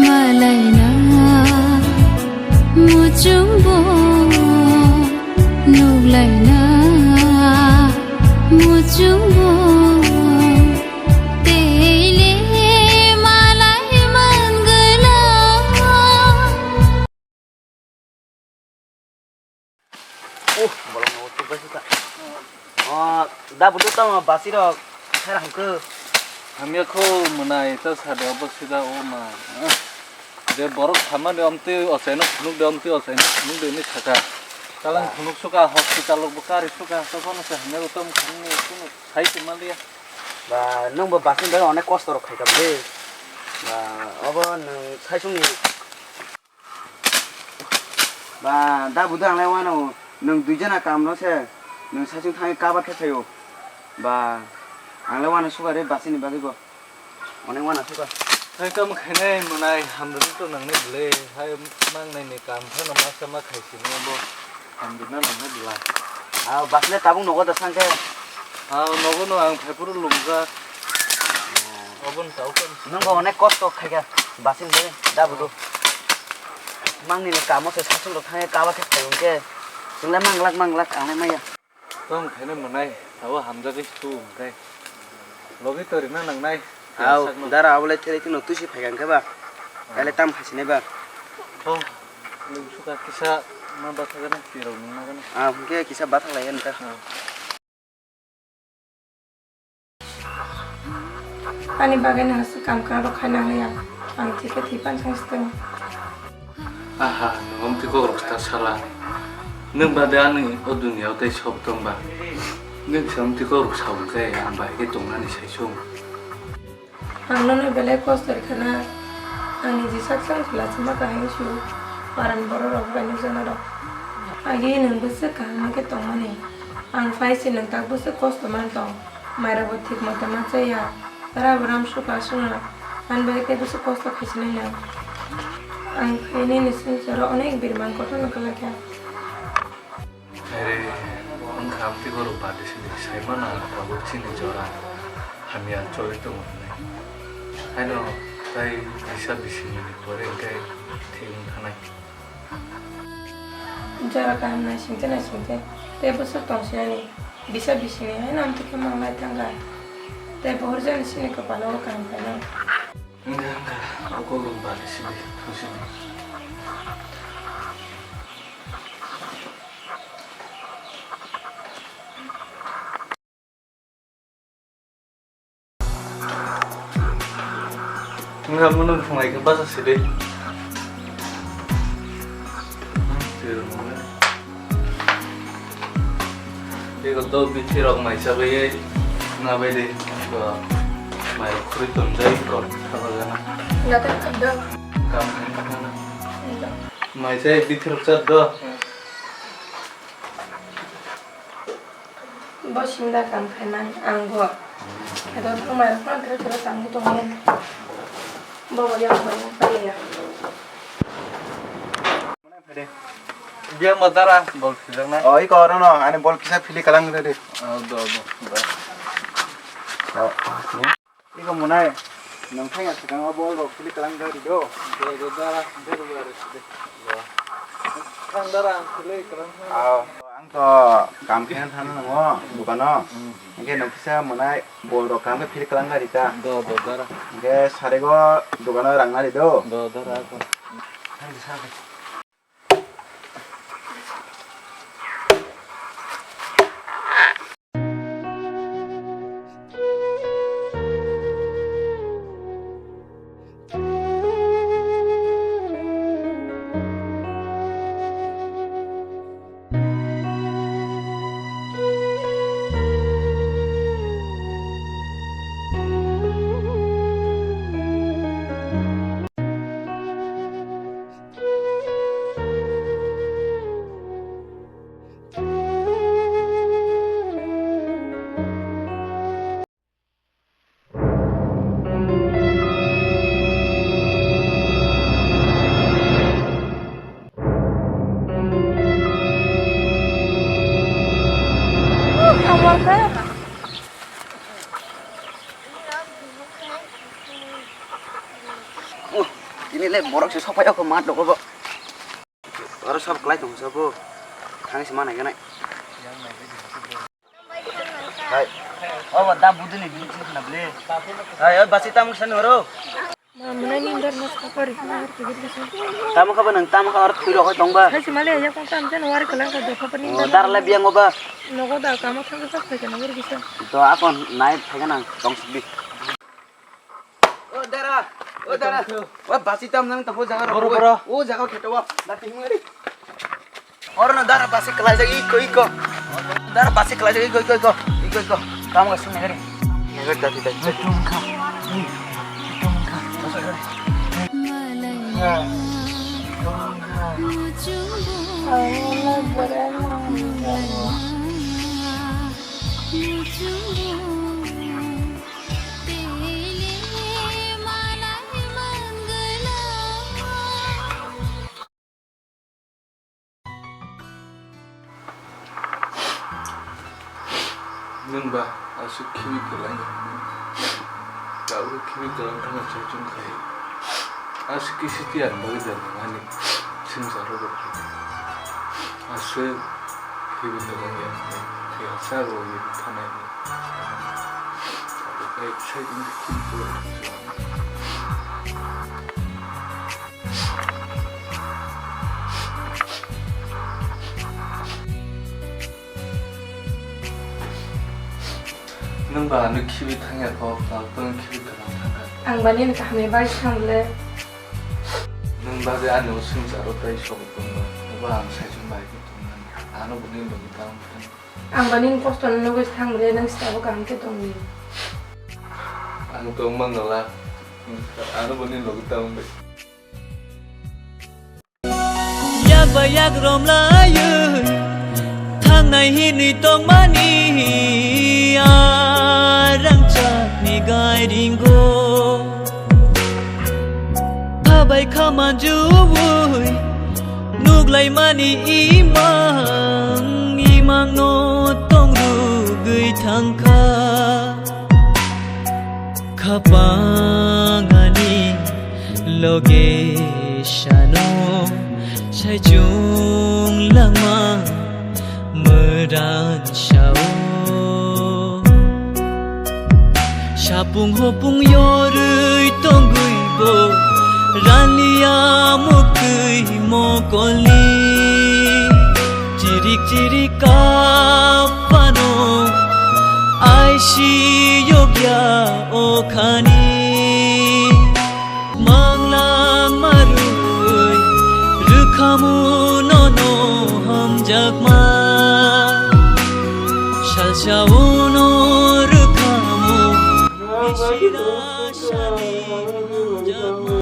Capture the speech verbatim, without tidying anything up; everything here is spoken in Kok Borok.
Malaina muchungbo, nuglaina muchungbo, teile malai mangala. Oh, bolong no tuk bai suka. Oh, da budu tamo basi rok. Khaira hangke. Hamya kho mwnai ta sado bo sida o ma. Je borok thamani omtwi ochaino phunuk de, omtwi ochaino phunuk de ni saka. Talang phunuk suka, hospital rok bo kari suka, to kono se hamya tom khani kuno sai se maliya. Ba, nwng bo basi bai onek kosto rok khai kha de. Ba, obo nwng saisung ni Ba, da budu ang lai wano, nwng dui jona kam no se, nwng saichung thangwi kabar khe phaio. Ba, ang lai wano sugar re basini bagwi bo. Onek wano sugar. Hai kam khainai mwnai hamdani to nangnai bwle, hai mangnai ni kam phano masa ma khaisini bo hamdana nangnai bwla. Ah, basle tabuk nogo da sangkhe. Ah, nogo no ang phaiphuru lumjak. Obon tau kan. Nwng bo onek kosto khaikha, basing bagwi, da budu. Mangni ni kamo se sasung rok thangwi kaba khe phai hwnkhe, chwng lai manglak manglak ang lai maya. Tong khaina mwnai, abo hamjagwi su hwnkhe. Logi to rina nangnai. Au, sakno. Dara abo lai thelai kheno tuisi phai hwnkhe ba. Kale tam khaisine ba. Tong, lung suka kisa ma bathagana, tirok nung nagana. Ah, hwnkhe kisa bathak lai hwnkhe. Ah. Ani bagwi no aswk kam kwrwng rok khaina haya, ang thikhe thwi pan thang sitwng. Aha, nwng omtwi kok rok ta sala. Nwng bade ani o duniya o tei sob tong ba. Nwng se omtwi kok rok sa hwnkhe ang bai khe tongnani sai sung. Ang nono belai kosto rwkha na, ang niji sak sang se lachima kaham se, paran borok rok bai nukjaknai rok. Agi nwng bwswk kaham khe tongmani, ang phai se nwng tak bwswk kosto man tong, mairok bo thik moto ma chaya, rabo ram suka swngo, ani bagwi tei bwswk kosto khaisinai nwng. Ang phai nini swngcharo onek birman kotor no kwlai kha. Are, wngkha amtwi borok bade sini saimano ang tabuk chini jora hamya choli tongo hinwi. Haino tai kisa bisingni pore hwnkhe thwi wng thanai. Jora kaham naisingte naisingte tei bwswk tongsinani bisa bisingni haino amtwi khe manglai thangkha. Tei bohorjani chini kwpalo o kaham phainai. Wngkha, wngkha, o kok rok bari sidi, thungsidi. Wngkha, mono phungai khe basa sidi. Eko do bithi rok mai chabai na bai de, eko mai rok khuri tonjai ko thaba gana. Gata khanda. Kam hai khana. Mai chai bithi rok chat do. Bo simda kam khaiman ang bo. Edo thang mai rok phano thero thero tangwi tongo. Bo bo yang bo paiya. Biang bo dara bol phijaknai. Oh, iko oro no, ani bol kisa phili kalang de. Oh, do, do, do. Oh, iko monai, nang thang ya sekang bol rok phili kalang de do. Do, do, dara, do, do, do, do. Thang dara, phili kalang. Oh, ang to kam khe thang nango, dukano. Hmm. Hingke nang kisa monai bol rok kaham khe phil kalang gari ta. Do, do, dara. Hingke sarego dogano rang nari do. Do, dara, ako. Ele borok se sopai ko mat logo bo. Oro sab klai tong sabo. Thang se manai ganai. Hai. O ba da budini bini sing khna ble. Hai, o basi tam san horo. Ma mwnai ni ndar mas kapar hina har kibir kisa. Tamo khaba nang tamo kha oro thwi rok tong ba. Hai se male ya kong tam jan war kalang ka do khapar ni. O dar le biang ba. Nogo da kamo thang ka phai kana wer kisa. To akon nai phai kana tong sik di. O dara, o dara. Wa basi tam nang tamo jaga ro. Boro, boro. O jaga kheto wa. Da ting ngari. Oro no dara basi kalaijak iko iko. Dara basi kalaijak iko iko iko. Iko iko. Tamo ga sung ngari. Ngari dati dati dati. Nwng ba aswk khibi kwlai ya hwnwi. Tabuk khibi kwlai thangna chongchong khai. Aswk kisi tiyar bagwi da nang ani swngcharo bo khai. Aswk khibi kwlai ya hwnwi. Thwi hachal rw ye thanai hwnwi. Tabuk khai sai wngkhe khibi kwlai thangchong. Nwng ba ano khibi thangya kho, tabuk khibi kwlai thangkha. Ang ba nini kaham ni bagwi thang le. Nwng bagwi ani o swngcharo tei sobo tongma, abo ang saichung bai khe tongmani. Ano bo nini logi tang thang. Ang ba nini kosto no nugwi thang le, nwng se tabuk kaham khe tong di. Ang tongma nala, ano bo nini logi tang bai. Yak bai yak romlaiwi thangnai hinwi tongmani a rangchakni gairingo. Kha bai kha manjuwi nuklaimani imang imangno tongrugwi thangkha. Khapang ani loge sano saichung langma mwran sao. Sapung hopung yorwi tongwi bo raliya muktwi mokolni. Chirik chirik kaphano aisi yokya okhani. Manglang marui rwkhamu nono hamjakma. Salsa uno rwkhamu bisina sani.